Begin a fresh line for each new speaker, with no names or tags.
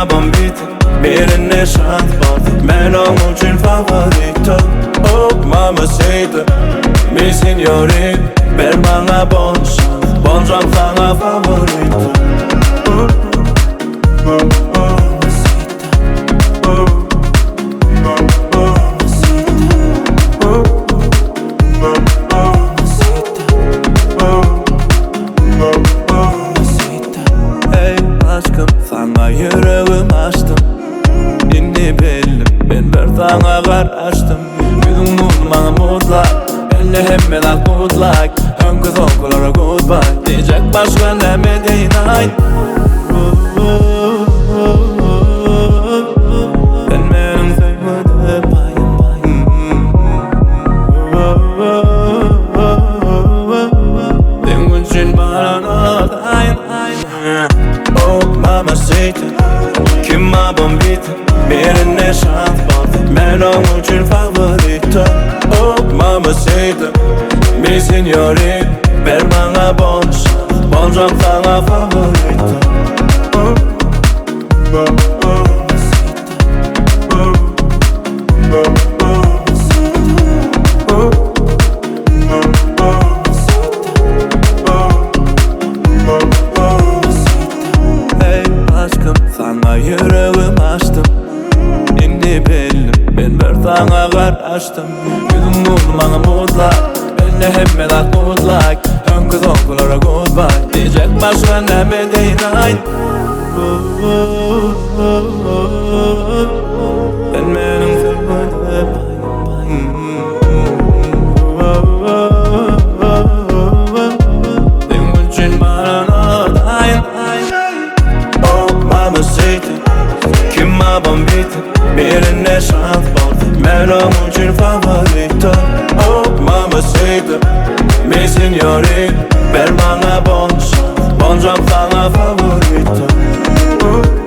Kime bombita, birine şans bolsun Men oň üçin favorito Oh mamacita, mi señorita Ber maňa bon şans, boljak saňa favorito Oh, oh, oh, mamacita Oh, oh, oh, mamacita Oh, oh, oh, mamacita Oh, oh, oh, mamacita Ey aşkym, saňa ýüregim açdym Indi belli, men bir saňa garaşdym Ýüzüň nurly maňa muzlak Indi hemme zat good like Öňki soňkulara goodbye Diýjek başga näme edeýin aýt Sen meniň söýgüde paýym Seň üçin barana taýyn Oh mamacita, kime bombita Birine şans bolsun Men oň üçin favorito Oh mamacita, mi señorita Ber maňa bon şans, boljak saňa favorito Oh, oh, oh, mamacita Oh, oh, oh, mamacita Oh, oh, oh, mamacita Oh, oh, oh, mamacita Ey aşkym, saňa ýüregim açdym Indi belli, men bir saňa garaşdym Ýüzüň nurly maňa muzlak Indi hemme zat good like Öňki soňkulara goodbye Diýjek başga näme edeýin aýt Sen meniň söýgüde paýym Seň üçin barana taýyn Oh mamacita, kime bombita Birine şans bolsun Men oň üçin favorito Oh mamacita, mi señorita Ber maňa bon şans, boljak saňa favorito Oh.